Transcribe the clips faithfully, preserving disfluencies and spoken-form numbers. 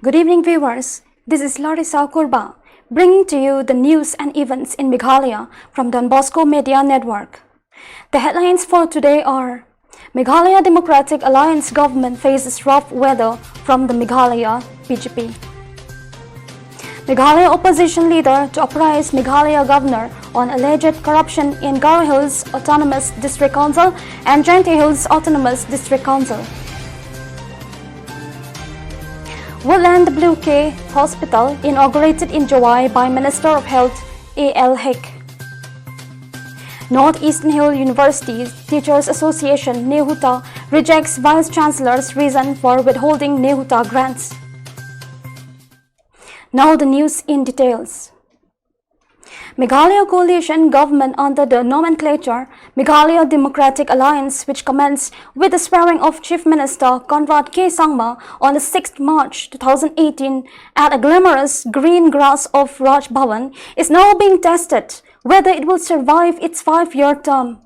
Good evening, viewers. This is Larissa Kurba, bringing to you the news and events in Meghalaya from Don Bosco Media Network. The headlines for today are: Meghalaya Democratic Alliance government faces rough weather from the Meghalaya B J P. Meghalaya opposition leader to apprise Meghalaya governor on alleged corruption in Garo Hills Autonomous District Council and Jaintia Hills Autonomous District Council. Woodland W K Hospital inaugurated in Jowai by Minister of Health A L Hek. North Eastern Hill University Teachers Association, NEHUTA, rejects Vice Chancellor's reason for withholding NEHUTA grants. Now the news in details. Meghalaya coalition government under the nomenclature Meghalaya Democratic Alliance, which commenced with the swearing of Chief Minister Conrad K Sangma on the sixth March two thousand eighteen at a glamorous green grass of Raj Bhavan, is now being tested whether it will survive its five-year term.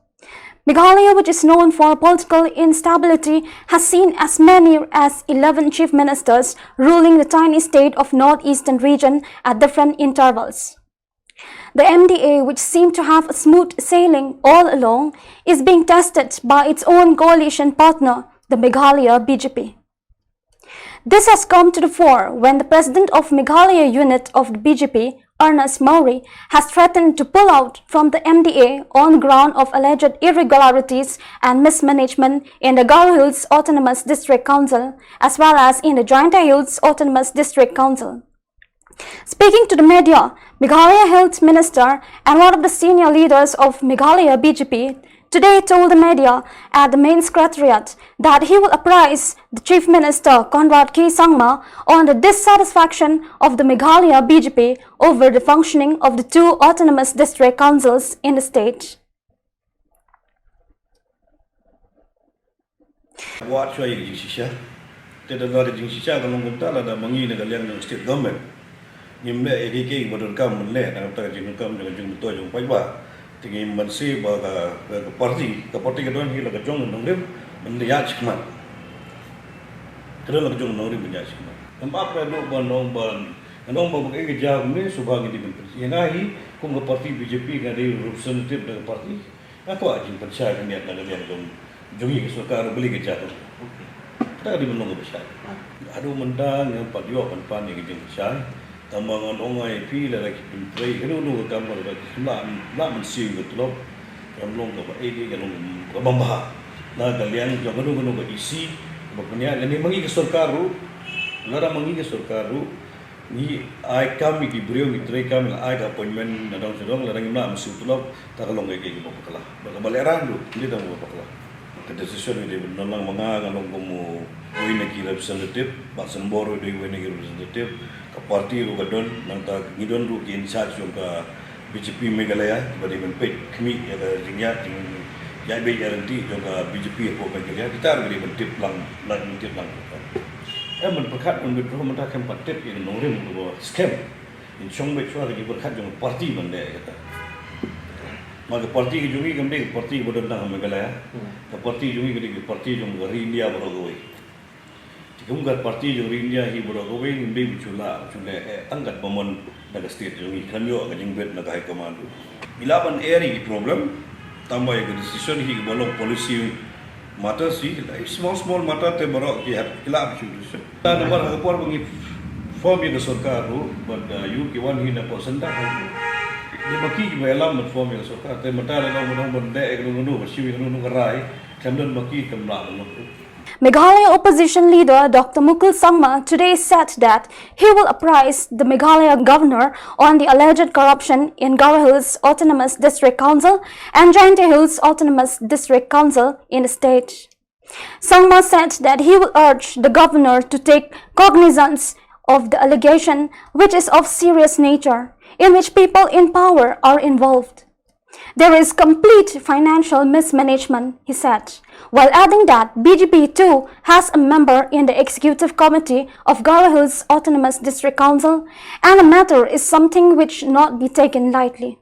Meghalaya, which is known for political instability, has seen as many as eleven chief ministers ruling the tiny state of northeastern region at different intervals. The M D A, which seemed to have a smooth sailing all along, is being tested by its own coalition partner, the Meghalaya B J P. This has come to the fore when the president of Meghalaya unit of the B J P, Ernest Mawrie, has threatened to pull out from the M D A on ground of alleged irregularities and mismanagement in the Garo Hills Autonomous District Council as well as in the Jaintia Hills Autonomous District Council. Speaking to the media, Meghalaya Health Minister and one of the senior leaders of Meghalaya B J P today told the media at the main secretariat that he will apprise the Chief Minister Conrad K Sangma on the dissatisfaction of the Meghalaya B J P over the functioning of the two autonomous district councils in the state. Wat shuwa ïa ka jingshisha. Te da la ka jingshisha ka long kumta, lada ma ngi na ka liang jong state government ngim leh ïa kiei kiei ba donkam ban leh na ka bynta ka jingdonkam jong ka jingmyntoi jong paidbah, te ngim banse ba ka, ka, ka party, ka party ka don hi la ka jong ka nongrim ban ïaid shakhmat. Ka don la ka jong ka nongrim ban ïaid shakhmat. Ngam ap ïa ka doh ban ong ban, ngan ong ba kaei ka jia kumne, shuwa ngi dei ban pyn-, ïa nga hi kum ka party B J P nga dei representative na ka party. Nga kwah jingpynshai khyndiat na ka liang jong, jong ngi ka sorkar, balei ka jia kumta. Kata ka dei ban long kaba shai. Haduh mynta ngam pat ïoh ban pan ïa ka jingpynshai. Tangba ngan ong ïa phi, lada ki pyntrei kano kano ka kam, lada ki lah, lah mynsiem ka tulop, kam long kaba eh, ka long kaba bha na ka liang jong kano kano ka E C kaba pynïaid. Lane ma ngi ka sorkar ruh, lada ma ngi ka sorkar ruh, ngi ai kam ïa ki briew, ngi trei kam, ngi la ai ka appointment na dong sha dong, lada ngim lah mynsiem tulop, ta ka long kaei kaei kaba bakla. Bad kaba lehraiñ ruh, ym dei tang ba bakla. Ka decision ka dei ban don lang, ma nga nga long kum uwei na ki representative, Bah Sembor ruh dei uwei na ki representative, ka party ruh ka don, nangta ngi don ruh ki in charge jong ka B J P Meghalaya, kiba dei ban peit khmih ïa ka jingïaid, jingïaid beit ïaid ryntih jong ka B J P hapoh Meghalaya, kita ruh ki dei ban tip lang, lait ban tip lang. Em, ban pyrkhat ban withdraw mynta khlem pat tip ïa ka nongrim kaba skhem. Ngin shong beit shuwa ka jingpyrkhat jong ka party ban leh ïa kata. Ma ka party ka jong ngi kam dei ka party kaba don tang ha Meghalaya. Hmm. Ka party jong ngi ka dei ka party jong ka ri India baroh kawei. Te kum ka party jong ri India hi baroh kawei, ngim dei ban shu lah, shu leh eh tang katba mon na ka state jong ngi, khlem ïoh ka jingbit na ka high command ruh. Ngi lah ban eh ïa ki problem, tangba ïa ka decision hi kaba long policy matters hi, la small small matter te baroh ki hap, ki lah ban shu decision. Ta namar ha ka por ba ngi form ïa ka sorkar ruh, bad, uh, ïa ki wan hi na pok senda ha. Dei ma ki kiba ïalam ban form ïa ka sorkar, te mynta lada ong ban, ong ban leh ïa kano kano, ban shim ïa kano kano ka rai, khlem don ma ki kam lah ban long ruh. Meghalaya opposition leader Doctor Mukul Sangma today said that he will apprise the Meghalaya governor on the alleged corruption in Garo Hills Autonomous District Council and Jaintia Hills Autonomous District Council in the state. Sangma said that he will urge the governor to take cognizance of the allegation, which is of serious nature, in which people in power are involved. There is complete financial mismanagement, he said, while adding that B J P too has a member in the executive committee of Garo Hills Autonomous District Council, and the matter is something which should not be taken lightly.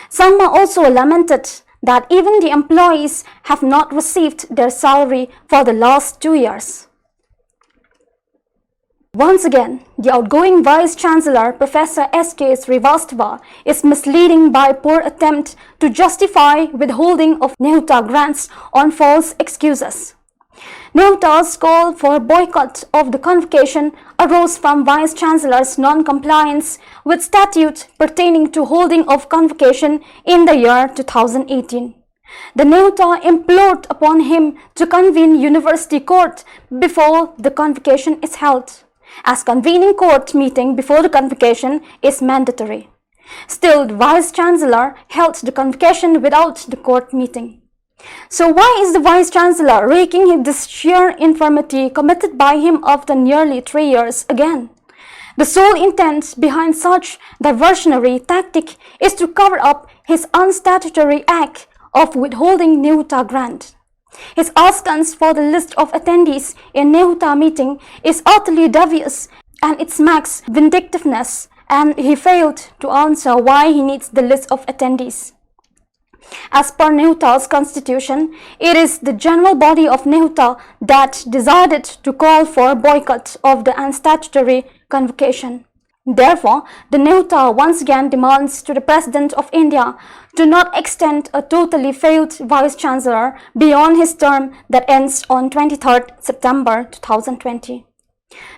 Sangma also lamented that even the employees have not received their salary for the last two years. Once again, the outgoing Vice Chancellor, Professor S K Srivastava, is misleading by poor attempt to justify withholding of NEHUTA grants on false excuses. NEHUTA's call for boycott of the convocation arose from Vice Chancellor's non-compliance with statute pertaining to holding of convocation in the year two thousand eighteen. The NEHUTA implored upon him to convene university court before the convocation is held, as convening court meeting before the convocation is mandatory. Still, the Vice Chancellor held the convocation without the court meeting. So why is the Vice Chancellor raking this sheer infirmity committed by him after nearly three years again? The sole intent behind such diversionary tactic is to cover up his unstatutory act of withholding NEHUTA grant. His askance for the list of attendees in NEHUTA meeting is utterly dubious and it smacks vindictiveness, and he failed to answer why he needs the list of attendees. As per NEHUTA's constitution, it is the general body of NEHUTA that decided to call for boycott of the unstatutory convocation. Therefore, the NEHUTA once again demands to the President of India to not extend a totally failed Vice Chancellor beyond his term that ends on twenty-third September two thousand twenty.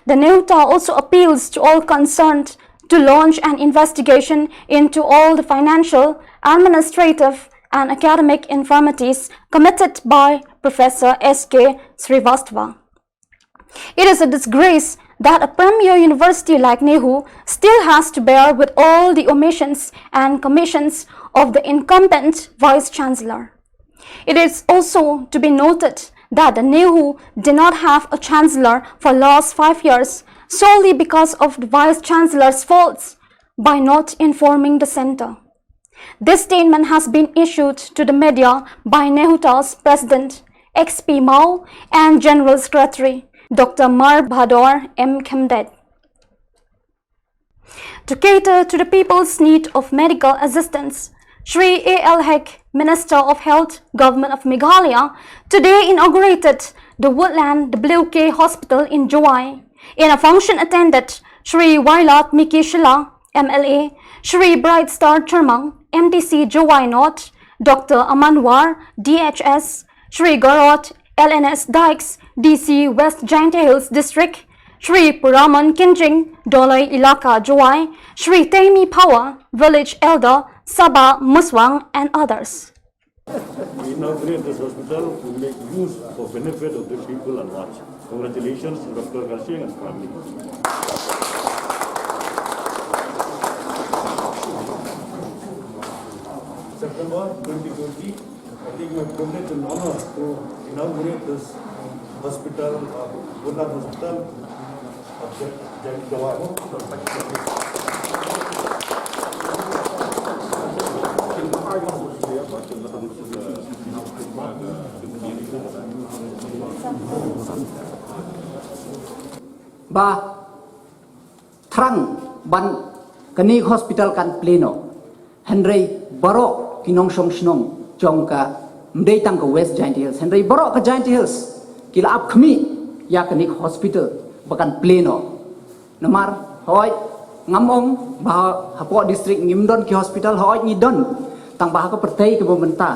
The NEHUTA also appeals to all concerned to launch an investigation into all the financial, administrative, and academic infirmities committed by Professor S K Srivastava. It is a disgrace that a premier university like NEHU still has to bear with all the omissions and commissions of the incumbent Vice Chancellor. It is also to be noted that the NEHU did not have a chancellor for last five years solely because of the vice chancellor's faults by not informing the centre. This statement has been issued to the media by NEHUTA's president, X P Mao, and general secretary, Doctor Marbhador M Khemdet. To cater to the people's need of medical assistance, Shri A L Hek, Minister of Health, Government of Meghalaya, today inaugurated the Woodland W K Hospital in Jowai. In a function attended, Shri Wailadmiki Shylla, M L A, Shri Brightstar Sharma, M D C Jowai North, Doctor Aman War, D H S, Shri Gaurav L N S Dykes, D C West Jaintia Hills District, Shri Puraman Kynjing, Doloi Elaka Jowai, Shri Temi Phawa, Village Elder, Saba Muswang, and others. We inaugurate this hospital to make use for benefit of the people and watch. Congratulations to Doctor Kharshiing and family. September twenty twenty, I take my privilege and honor to inaugurate this hospital, uh, Woodland Hospital of Ja-, Ja-, Jowai. Ba thrang ban kane ka hospital kan plie noh. Hynrei baroh ki nongshong shnong jong ka, ym dei tang ka West Jaintia Hills, hynrei baroh ka Jaintia Hills ki la ap khmih ïa kane ka hospital ba kan plie noh. Namar hooid, ngam ong ba hapoh district ngim don ki hospital, hooid ngi don. Tang ba ha ka pyrthei kaba mynta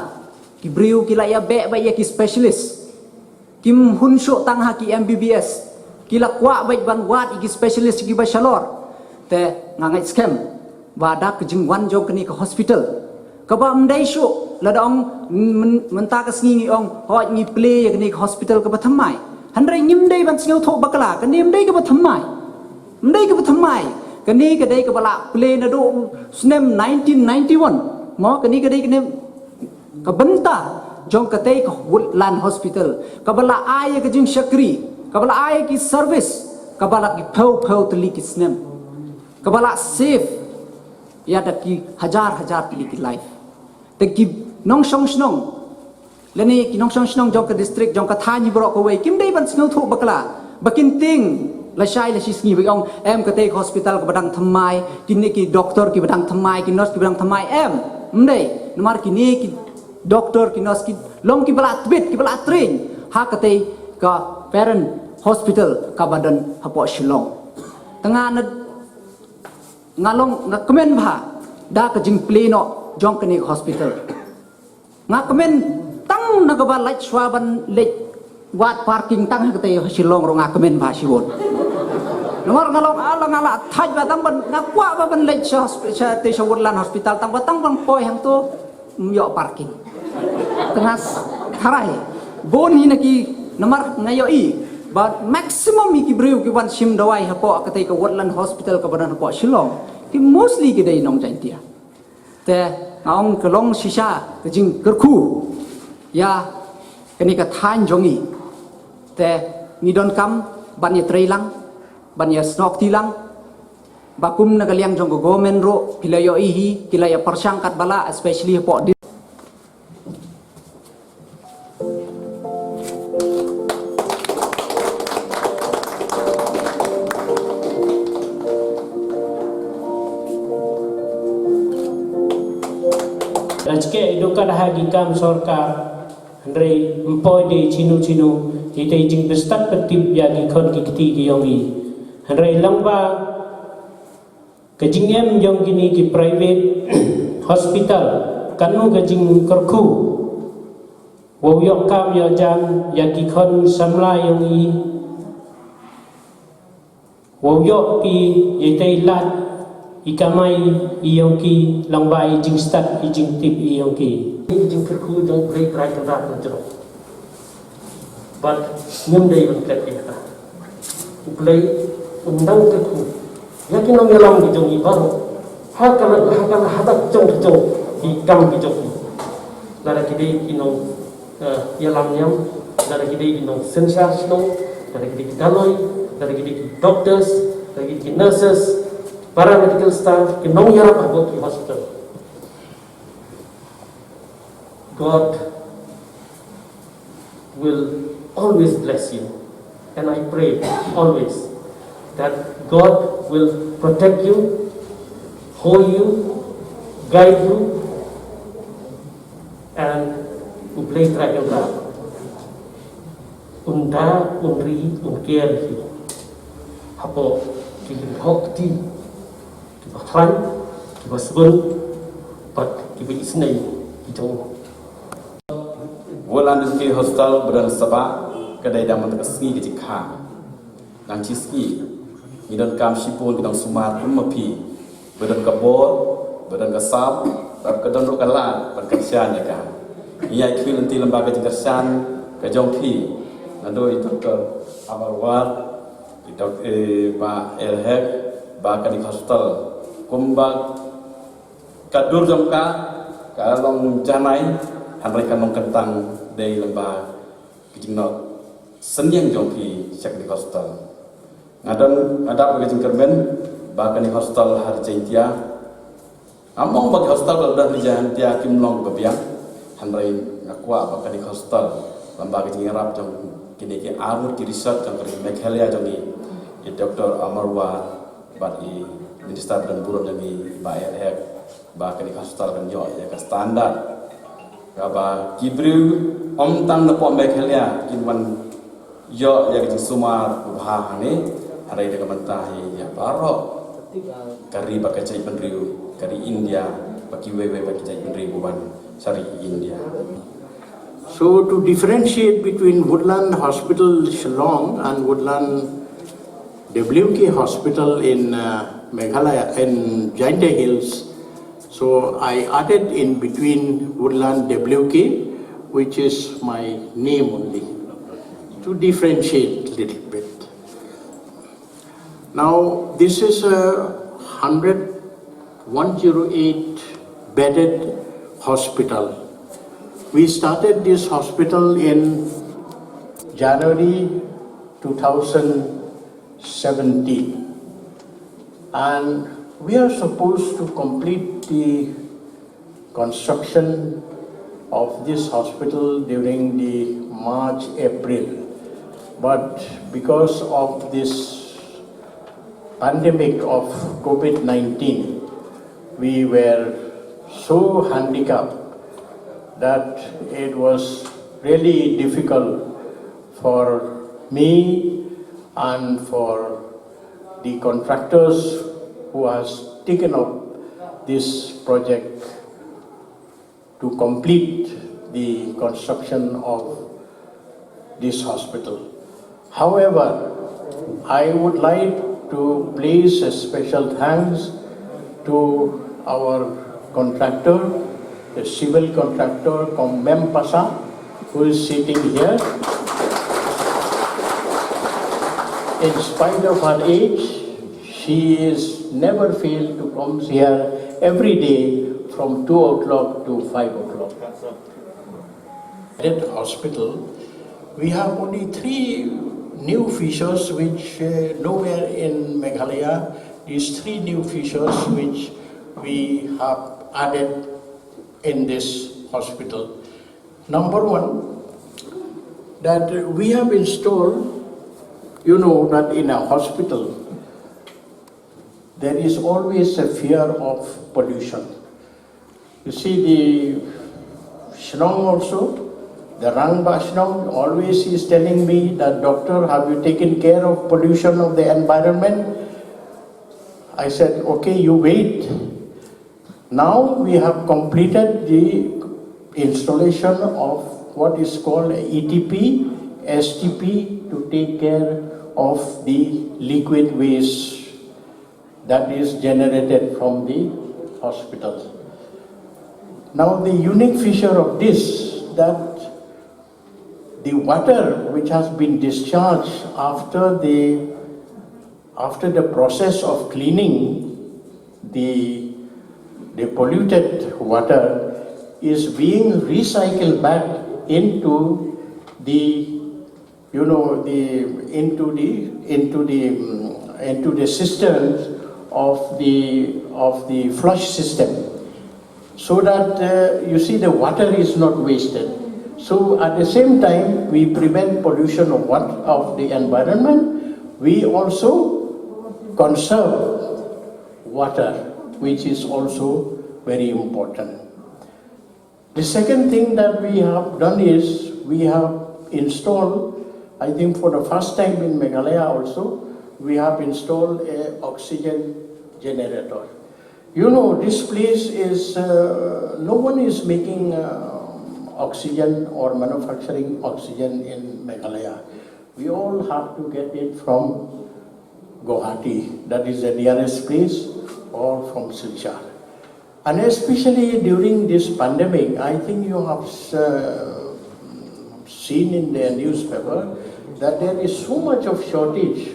ki briew ki la ïa beh bha ïa ki specialist. Kim hun shuh tang ha ki M B B S. Ki la kwah beit ban wad ïa ki specialist kiba shalor. Te nga ngeit skhem ba da ka jingwan jong kane ka hospital, kaba ym dei shuh lada ong myn-, mynta ka sngi ngi ong hooid ngi plie ïa kane ka hospital kaba thymmai. Hynrei ngim dei ban sngewthuh bakla, kane ym dei kaba thymmai. Ym dei kaba thymmai. Kane ka dei kaba la plie naduh snem nineteen ninety-one. Mo, kane ka dei kane ka bynta jong katei ka Woodland Hospital, kaba la ai ïa ka jingshakri, kaba la ai ïa ki service, kaba la ki phew phew tylli ki snem, kaba la save ïa da ki hajar hajar tylli ki life. Te ki nongshong shnong lane ki nongshong shnong jong ka district, jong ka thaiñ baroh kawei, kim dei ban sngewthuh bakla. Ba kin tieng lashai lashisngi ba ong em katei ka hospital kaba dang thymmai, kine ki doktor kiba dang thymmai, ki nurse kiba dang thymmai, em. Ym dei, namar kine ki doktor, ki nurse ki long kiba la tbit, kiba la train ha katei ka parent hospital kaba don hapoh Shillong. Tang nga na, nga long nga kmen bha da ka jingplie noh jong kane ka hospital. Nga kmen tang na kaba leit shuwa ban leit wad parking tang ha katei ha Shillong ruh nga kmen bha shibun. Namar nga long ala nga la thait ba tang ban nga kwah ba ban leit sha hosp-, sha te sha Woodland Hospital tang ba tang ban poi hangto ym ïoh parking. Tang nga s-, tharai bun hi na ki namar nga ïohi ba maximum hi ki briew ki wan shim dawai hapoh katei ka Woodland Hospital kaba don hapoh Shillong ki mostly ki dei nong Jaintia. Te nga ong ka long shisha ka jingkyrkhu ïa kane ka thaiñ jong ngi. Te ngi donkam ban ïatrei lang, ban ïasnoh kti lang. Ba kum na ka liang jong ka government ruh ki la ïohi hi, ki la ïapyrshang katba lah, especially hapoh di- Rajke idukat ha ki kam sorkar, hynrei ym poi de chino chino, ite jingbistad pynthip ïa ki khon ki kti ki yong i. Hynrei lang ba ka jingem jong kine ki private hospital, kano ka jingkyrkhu wow ïoh kam ïoh jam ïa ki khon samla yong i, wow ïoh ki ïa tei lad i kamai i yong ki, lang ba i jingstad i jingtip i yong ki. Jingkyrkhu jong U Blei Trai Kynrad na jrong. Bad ngim dei ban klet ïa kata. U Blei un nang kyrkhu ïa ki nongïalam ki jong i baroh ha ka la, ha ka la hadat jong ki jong ki kam ki jong i. Lada ki dei ki nong, eh, ïalam niam, lada ki dei ki nongsynshar shnong, lada ki dei ki daloi, lada ki dei ki doctors, lada ki dei ki nurses, paramedical staff, ki nongïarap ha ki hospital. God will always bless you. And I pray always that God will protect you, hold you, guide you, and U Blei Trai Kynrad un da, un ri, un care hi hapoh ki lyngdoh kti kiba khlaiñ, kiba sbun, bad kiba isynei ki jong u. Woodland Hospital ba don Sabah, ka dei da man ka sngi ka jingkha. Nang chi sngi ngi donkam shibun ki nongsumar kum ma phi, ba don ka bor, ba don ka sap, bad ka don ruh ka lad ban kyrshan ïa ka. Ngi ïai khmih lynti lyngba ka jingkyrshan ka jong phi, naduh i Doktor Amarwar, i Dok-, eh, Bah Elhek, ba kane ka hospital kumba ka dur jong ka ka long janai, hynrei kan long kyntang dei lyngba ka jingnoh synñiang jong phi sha kane ka hospital. Nga don, nga dap ka jingkyrmen ba kane ka hospital ha ri Jaintia. Nga mong ba ka hospital ka la don ha ri Jaintia kim long ba biang. Hynrei nga kwah ba kane ka hospital, lyngba ka jingïarap jong kine ki arngut ki research jong ka ri Meghalaya jong ngi, i Doktor Amarwar bad i Minister ba don burom jong ngi, Bah Elhek, ba kane ka hospital kan ïoh ïa ka standard kaba ki briew ym tang napoh Meghalaya kin wan ïoh ïa ka jingsumar ba bha hangne, hynrei da ka bynta hi ïa baroh ka ri bad ka jaitbynriew ka ri India bad kiwei wei bad ki jaitbynriew ba wan sha ri India. So to differentiate between Woodland Hospital Shillong and Woodland W K Hospital in, uh, Meghalaya, in Jaintia Hills. So I added in between Woodland W K, which is my name only, to differentiate little bit. Now, this is a hundred, one zero eight bedded hospital. We started this hospital in January two thousand seventeen. And we are supposed to complete the construction of this hospital during the March, April. But because of this pandemic of COVID nineteen, we were so handicapped that it was really difficult for me and for the contractors who has taken up this project to complete the construction of this hospital. However, I would like to place a special thanks to our contractor, the civil contractor, Kombem Pasa, who is sitting here. In spite of her age, she is never failed to come here every day from two o'clock to five o'clock. At hospital, we have only three new features which uh, nowhere in Meghalaya. These three new features which we have added in this hospital. Number one, that we have installed, you know, that in a hospital, there is always a fear of pollution. You see, the Shnong also, the Rangbah Shnong always is telling me that, "Doctor, have you taken care of pollution of the environment?" I said, "Okay, you wait." Now we have completed the installation of what is called E T P, S T P to take care of the liquid waste that is generated from the hospital. Now the unique feature of this, that the water which has been discharged after the after the process of cleaning the the polluted water is being recycled back into the, you know, the into the into the mm, into the cisterns of the of the flush system, so that uh, you see, the water is not wasted. So at the same time, we prevent pollution of what of the environment. We also conserve water, which is also very important. The second thing that we have done is we have installed, I think for the first time in Meghalaya also, we have installed a oxygen generator. You know, this place is, uh, no one is making uh, oxygen or manufacturing oxygen in Meghalaya. We all have to get it from Guwahati, that is the nearest place, or from Silchar. And especially during this pandemic, I think you have uh, seen in the newspaper that there is so much of shortage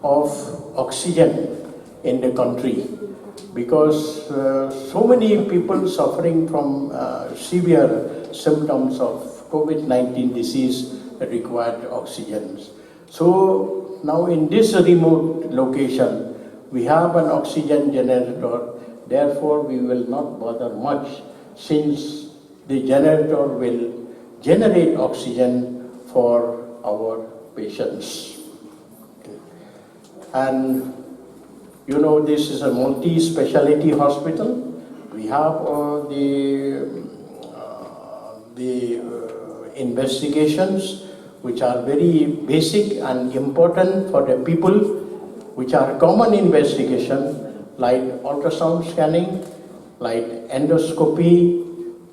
of oxygen in the country, because uh, so many people suffering from uh, severe symptoms of COVID nineteen disease required oxygen. So now in this remote location, we have an oxygen generator, therefore we will not bother much, since the generator will generate oxygen for our patients. And you know, this is a multi-speciality hospital. We have uh, the uh, the uh, investigations which are very basic and important for the people, which are common investigation, like ultrasound scanning, like endoscopy,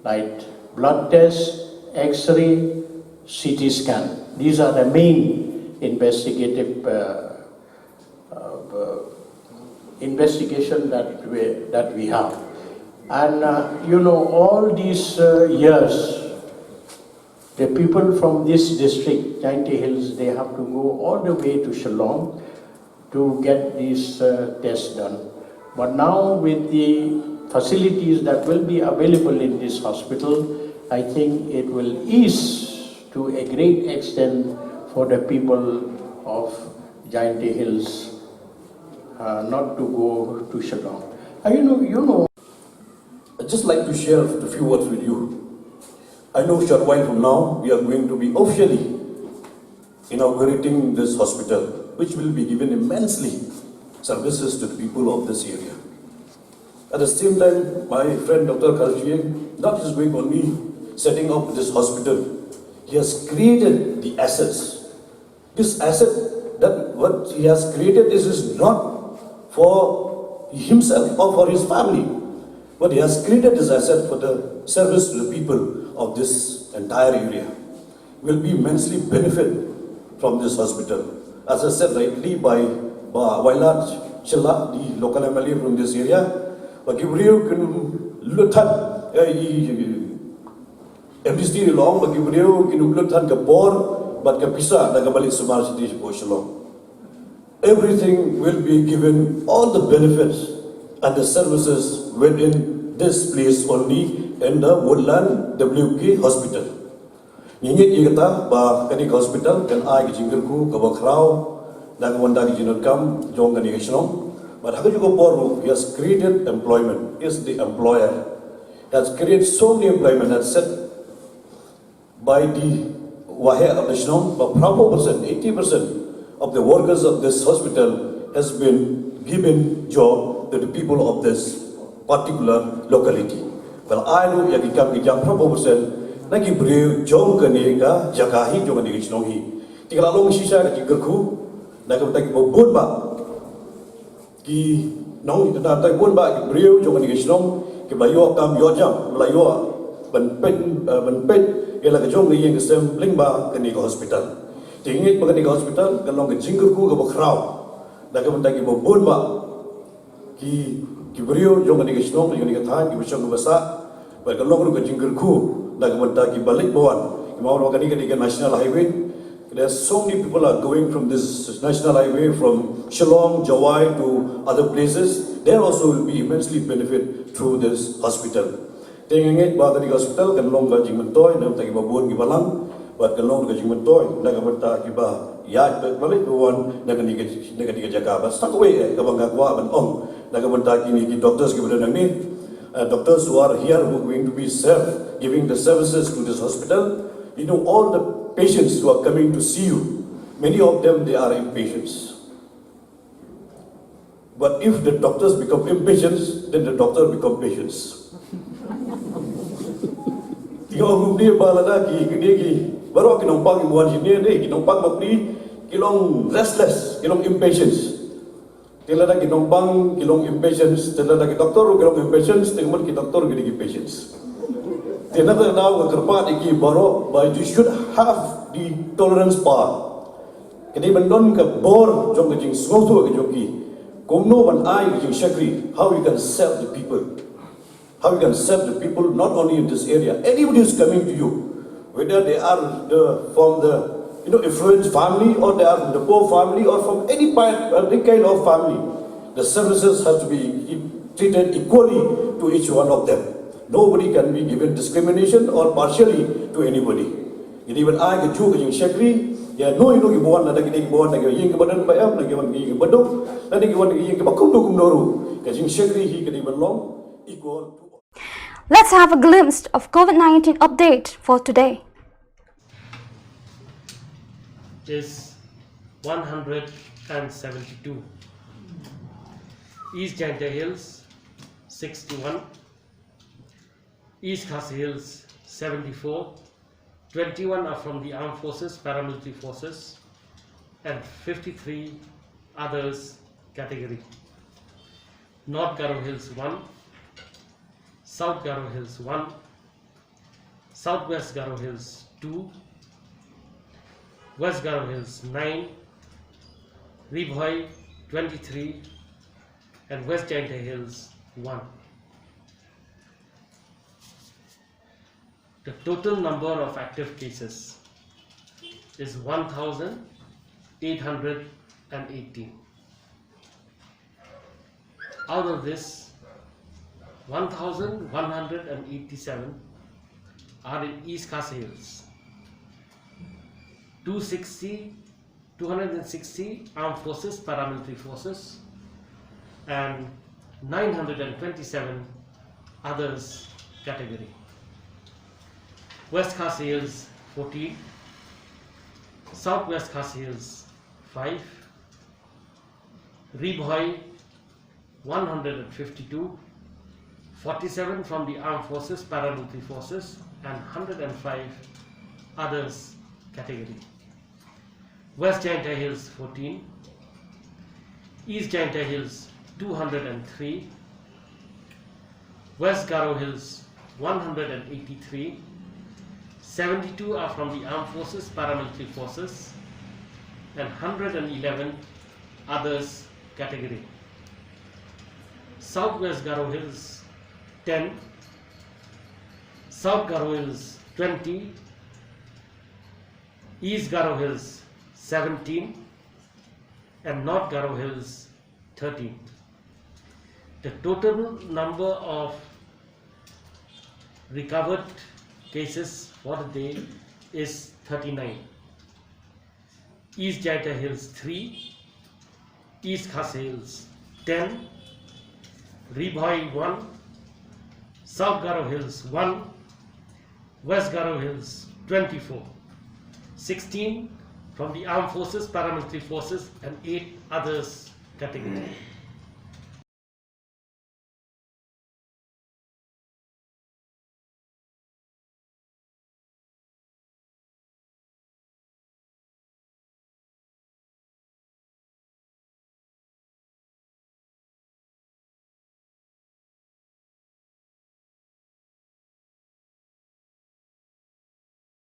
like blood test, X-ray, C T scan. These are the main investigative uh, uh, investigation that we, that we have. And uh, you know, all these uh, years, the people from this district, Jaintia Hills, they have to go all the way to Shillong to get this uh, test done. But now, with the facilities that will be available in this hospital, I think it will ease to a great extent for the people of Jaintia Hills uh, not to go to Shillong. Uh, you know, you know. I'd just like to share a few words with you. I know, short while from now, we are going to be officially inaugurating this hospital, which will be given immensely services to the people of this area. At the same time, my friend Doctor Kharjie, not just going only setting up this hospital, he has created the assets. This asset that what he has created, this is not for himself or for his family, but he has created this asset for the service to the people of this entire area. Will be immensely benefit from this hospital. As I said rightly by Bah Wailadmiki Shylla, the local M L A from this area, ba ki briew kin lut than, eh, i, M D C long, ba ki briew kin lut than ka bor bad ka pisa na ka ba leit sumar shatei sha Shillong. Everything will be given, all the benefits and the services within this place only, in the Woodland W K Hospital. Ngi ngeit ïa kata ba kane ka hospital kan ai ka jingkyrkhu kaba khraw na ka bynta ka jingdonkam jong kane ka shnong. Bad ha kajuh ka por ruh, he has created employment, is the employer, has created so many employment, has set by the Waheh of the shnong, ba phra phew percent, eighty percent of the workers of this hospital has been given job to the people of this particular locality. Ba la ai ruh ïa ki kam ki jam phra phew percent na ki briew jong kane ka jaka hi, jong kane ka shnong hi. Te ka la long shisha ka jingkyrkhu na ka bynta kiba bun bah ki nong, na ka bynta bun bah ki briew jong kane ka shnong kiba la ïoh kam ïoh jam, ba la ïoh ban peit, eh, ban peit ïa la ka jong ka ïing ka sem lyngba kane ka hospital. Te ngi ngeit ba kane ka hospital kan long ka jingkyrkhu kaba khraw na ka bynta kiba bun bah ki, ki briew jong kane ka shnong, jong kane ka thaiñ, kiba shong kiba sah. Bad kan long ruh ka jingkyrkhu na ka bynta kiba leit ba wan. Namar ba kane ka dei ka national highway. There are so many people are going from this national highway from Shillong, Jowai to other places. They also will be immensely benefit through this hospital. Te nga ngeit ba kane ka hospital kan long ka jingmyntoi na ka bynta kiba bun kiba lang, bad kan long ka jingmyntoi na ka bynta kiba ïaid bad ba leit ba wan na kane ka, na kane ka jaka. Bad sa kawei, eh, kaba nga kwah ban ong na ka bynta kine ki doctors kiba don hangne, uh, doctors who are here who are going to be served, giving the services to this hospital. You know, all the patients who are coming to see you, many of them, they are impatients. But if the doctors become impatient, then the doctor become patience. Ki ong kumne ba lada ki, ki, ki, baroh ki nongpang ki wan shane, ki nongpang bapli ki long restless, ki long impatience. Te lada ki nongpang ki long impatience, te lada ki doctor ki long impatience, te mut ki doctor ki dei ki patience. Te na ka daw nga kyrpad ïa ki baroh ba you should have the tolerance power. Ka dei ban don ka bor jong ka jingsngewthuh ka jong ki. Kumno ban ai ka jingshakri, how you can serve the people. How you can serve the people not only in this area. Anybody who's coming to you, whether they are the, from the, you know, affluent family, or they are from the poor family, or from any part, any kind of family, the services have to be treated equally to each one of them. Nobody can be given discrimination or partially to anybody. Ngi dei ban ai kajuh ka jingshakri ïa no ïa no kiba wan, lada ki dei kiba wan na ka ïing kaba don ba em, lada ki wan na ka ïing kaba duk, lada ki wan na ka ïing kaba kumno kumno ruh. Ka jingshakri hi ka dei ban long equal to all. Let's have a glimpse of COVID nineteen update for today. Is one hundred and seventy-two. East Jaintia Hills, sixty-one. East Khasi Hills, seventy-four. Twenty-one are from the armed forces, paramilitary forces, and fifty-three others category. North Garo Hills, one. South Garo Hills, one. Southwest Garo Hills, two. West Garo Hills, nine. Ri Bhoi, twenty-three. And West Jaintia Hills, one. The total number of active cases is one thousand eight hundred and eighteen. Out of this, one thousand one hundred and eighty-seven are in East Khasi Hills, two sixty, two hundred and sixty armed forces, paramilitary forces, and nine hundred and twenty-seven others category. West Khasi Hills, fourteen. Southwest Khasi Hills, five. Ri Bhoi, one hundred and fifty-two. Forty-seven from the armed forces, paramilitary forces, and hundred and five others category. West Jaintia Hills, fourteen. East Jaintia Hills, two hundred three, West Garo Hills one hundred eighty-three, seventy-two are from the armed forces, paramilitary forces, and one hundred eleven others category. South West Garo Hills ten, South Garo Hills twenty, East Garo Hills seventeen, and North Garo Hills thirteen. The total number of recovered cases for the day is thirty-nine. East Jaintia Hills three, East Khasi Hills ten, Ri Bhoi one, South Garo Hills one, West Garo Hills twenty-four, sixteen from the armed forces, paramilitary forces, and eight others category.